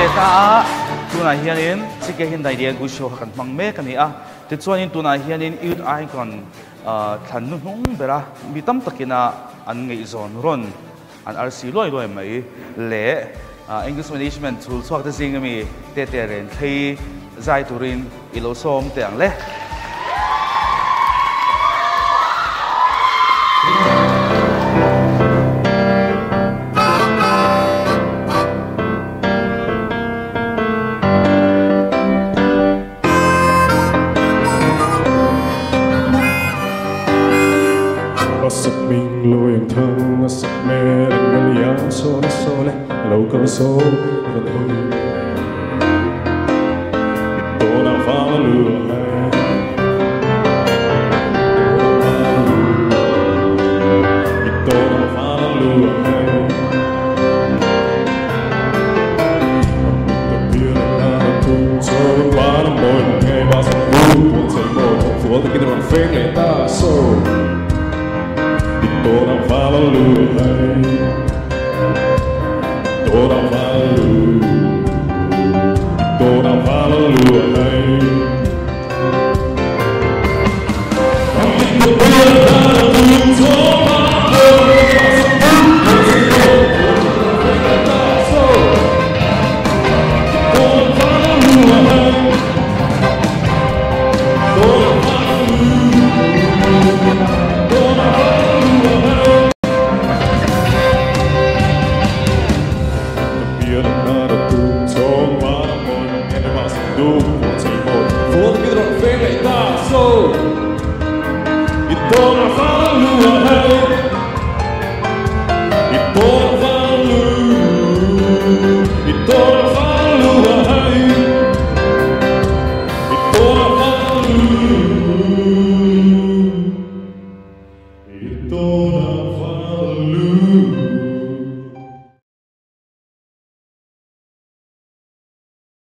leh ta a, tunah hianin Chike hian Daidian Ui Show kha kan hmang mek a ni a, tichuanin tunah hianin Youth Icon thlan hnuhnung bera mi tam takina an ngaihzawn rawn an arsi luai luai mai leh English Management chhul chhuak te zing ami Tete Ren thlei zai turin i lo sawm teh ang le. A sak hming luiang thang a sak hmel ang a liam sawn a sawn e a lo kal sawn van hawi e I tawnah val a lu a hai I tawnah val a lu a hai